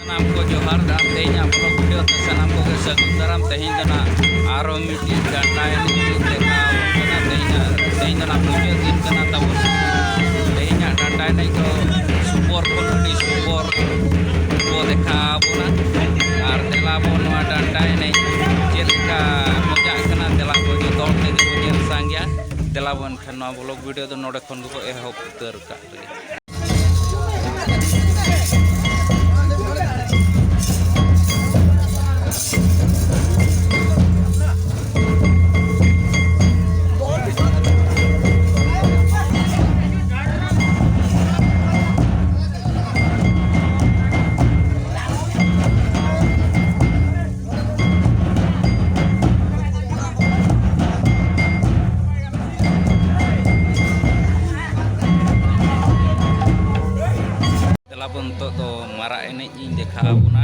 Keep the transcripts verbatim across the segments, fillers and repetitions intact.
ᱥᱟᱱᱟᱢ ᱠᱚ ᱡᱚᱦᱟᱨ ᱟᱨ ᱛᱮᱦᱮᱧᱟᱜ vlog video ᱛᱮ ᱥᱟᱱᱟᱢ ᱠᱚᱜᱮ ᱥᱟᱹᱜᱩᱱ ᱫᱟᱨᱟᱢ᱾ ᱛᱮᱦᱮᱧ ᱫᱚ ᱱᱟᱜ ᱟᱨᱚ ᱢᱤᱫᱴᱤᱡ ᱰᱟᱱᱴᱟ ᱮᱱᱮᱡ ᱞᱤᱧ ᱫᱮᱠᱷᱟᱣ ᱟᱵᱚᱱ ᱠᱟᱱᱟ᱾ ᱛᱮᱦᱮᱧᱟᱜ, ᱛᱮᱦᱮᱧ ᱫᱚ ᱱᱟᱜ ᱢᱩᱪᱟᱹᱫ ᱫᱤᱱ ᱠᱟᱱᱟ ᱛᱟᱵᱚᱱ᱾ ᱛᱮᱦᱮᱧᱟᱜ ᱰᱟᱱᱴᱟ ᱮᱱᱮᱡ ᱫᱚ ᱥᱩᱯᱚᱨ ᱠᱷᱚᱱ ᱟᱹᱰᱤ ᱥᱩᱯᱚᱨ ᱠᱚ ᱫᱮᱠᱷᱟᱣ ᱟᱵᱚᱱᱟ᱾ ᱟᱨ ᱫᱮᱞᱟ ᱵᱚᱱ ᱱᱚᱣᱟ ᱰᱟᱱᱴᱟ ᱮᱱᱮᱡ ᱪᱮᱫ ᱞᱮᱠᱟ ᱢᱚᱡᱟᱜ ᱠᱟᱱᱟ, ᱫᱮᱞᱟ ᱵᱚᱱ ᱡᱚᱛᱚ ᱦᱚᱲ ᱛᱮᱜᱮ ᱵᱚᱱ ᱧᱮᱞ ᱥᱟᱸᱜᱮᱭᱟ᱾ ᱫᱮᱞᱟ ᱵᱚᱱ ᱮᱱᱠᱷᱟᱱ ᱱᱚᱣᱟ vlog video ᱫᱚ ᱱᱚᱰᱮ ᱠᱷᱚᱱ ᱜᱮᱵᱚ ᱮᱦᱚᱵ ᱩᱛᱟᱹᱨ ᱠᱟᱜ ᱞᱮᱜᱮ᱾ ᱫᱮᱞᱟ ᱵᱚᱱ ᱱᱤᱛᱚᱜ ᱫᱚ ᱢᱟᱨᱟᱜ ᱮᱱᱮᱡ ᱤᱧ ᱫᱮᱠᱷᱟᱣ ᱟᱵᱚᱱᱟ᱾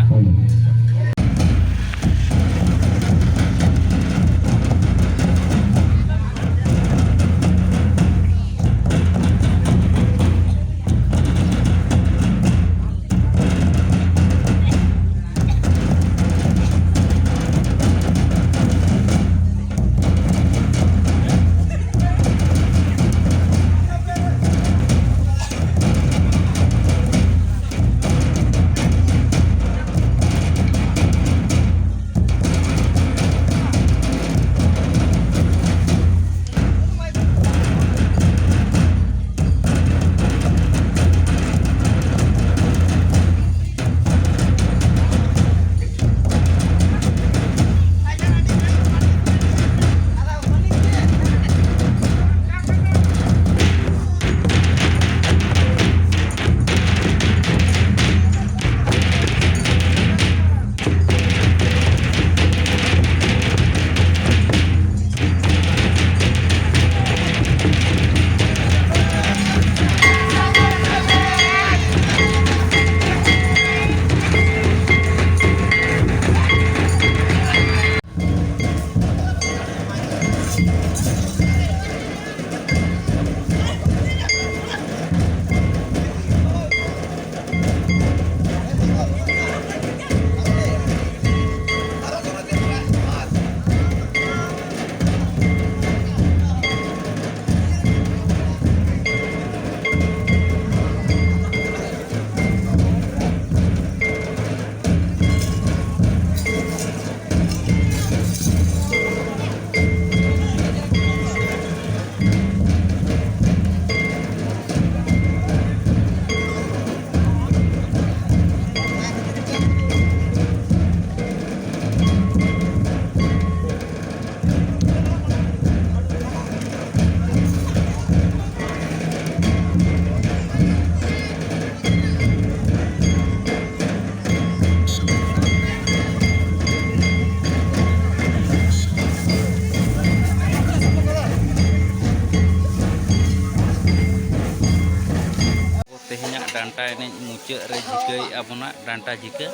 ᱤᱭᱟᱹ ᱨᱮ ᱡᱷᱤᱠᱟᱹᱭᱮᱫᱼᱟ ᱵᱚᱱᱟ, ᱰᱟᱱᱴᱟ ᱡᱷᱤᱠᱟᱹ᱾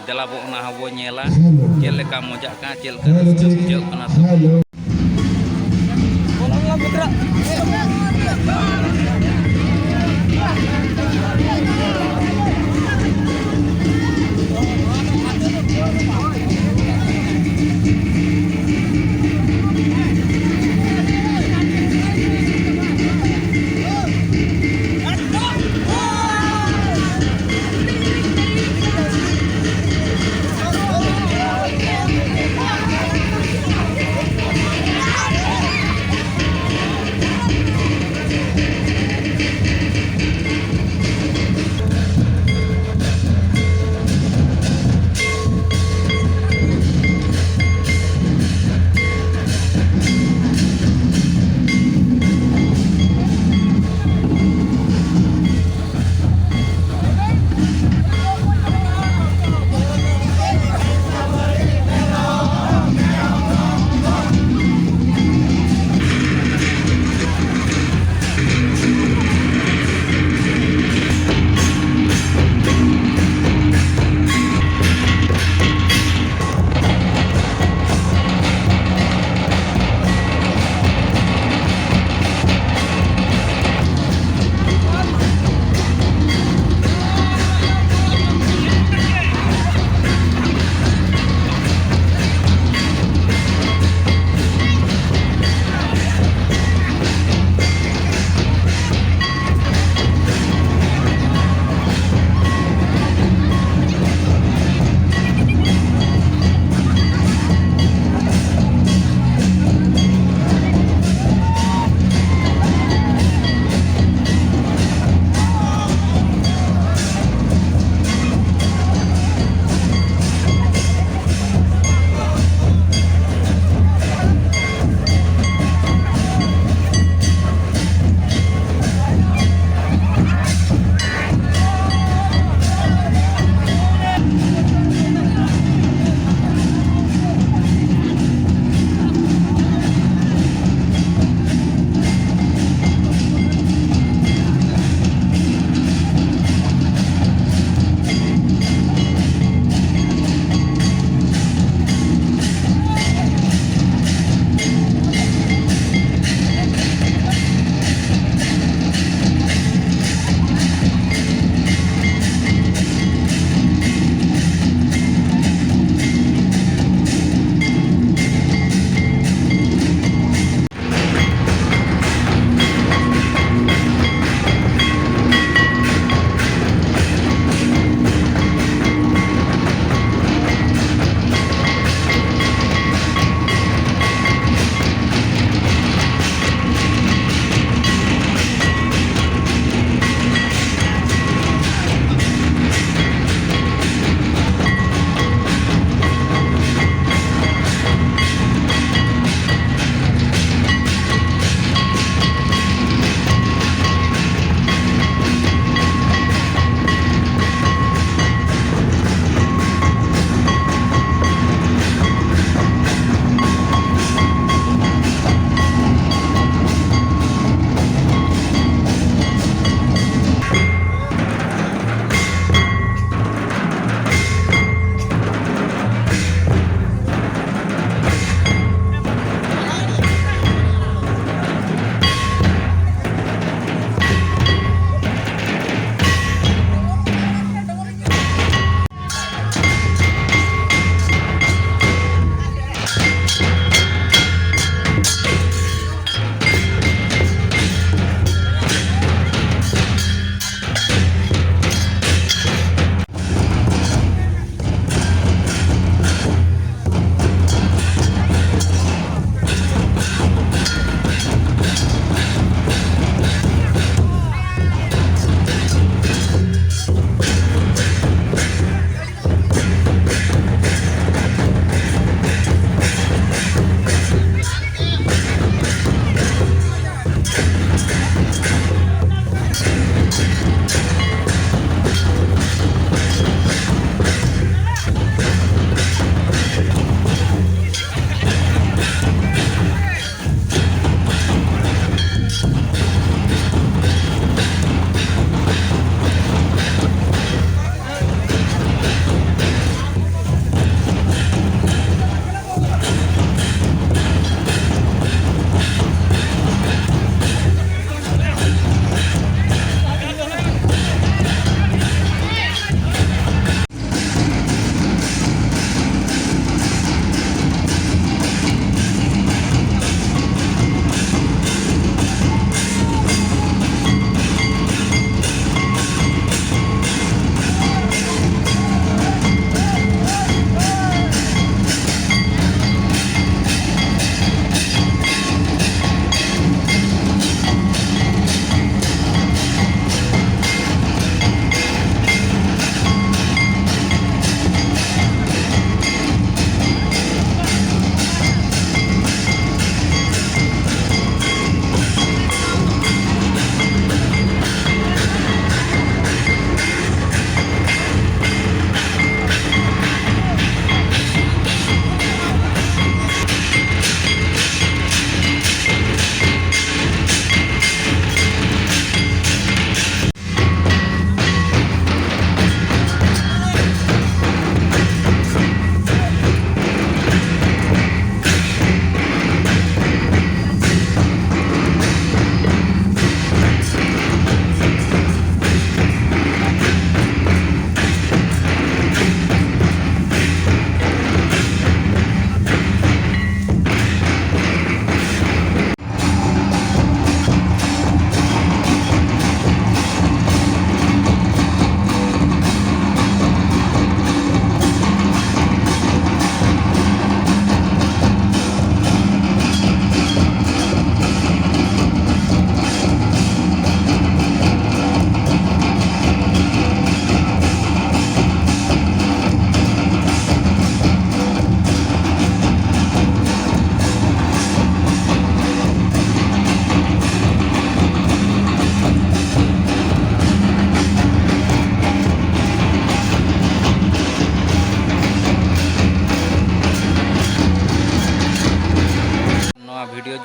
ᱫᱮᱞᱟ ᱵᱚ ᱚᱱᱟ ᱦᱚᱸᱵᱚ ᱧᱮᱞᱟ, ᱪᱮᱫ ᱞᱮᱠᱟ ᱢᱚᱡᱟᱜ ᱠᱟᱱᱟ, ᱪᱮᱫ ᱞᱮᱠᱟ ᱨᱟᱹᱥᱠᱟᱹ ᱵᱩᱡᱷᱟᱹᱜ ᱠᱟᱱᱟ᱾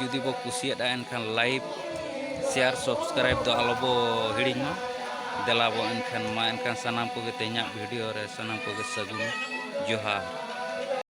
ᱡᱩᱫᱤ ᱵᱚ ᱠᱩᱥᱤᱭᱟᱫᱼᱟ, ᱮᱱᱠᱷᱟᱱ like, share, subscribe ᱫᱚ ᱟᱞᱚ ᱵᱚ ᱦᱤᱲᱤᱧ ᱢᱟ᱾ ᱫᱮᱞᱟ ᱵᱚ ᱮᱱᱠᱷᱟᱱ ᱢᱟ, ᱮᱱᱠᱷᱟᱱ ᱥᱟᱱᱟᱢ ᱠᱚᱜᱮ ᱛᱮᱦᱮᱧᱟᱜ video ᱨᱮ ᱥᱟᱱᱟᱢ ᱠᱚᱜᱮ ᱥᱟᱹᱜᱩᱱ ᱡᱚᱦᱟᱨ᱾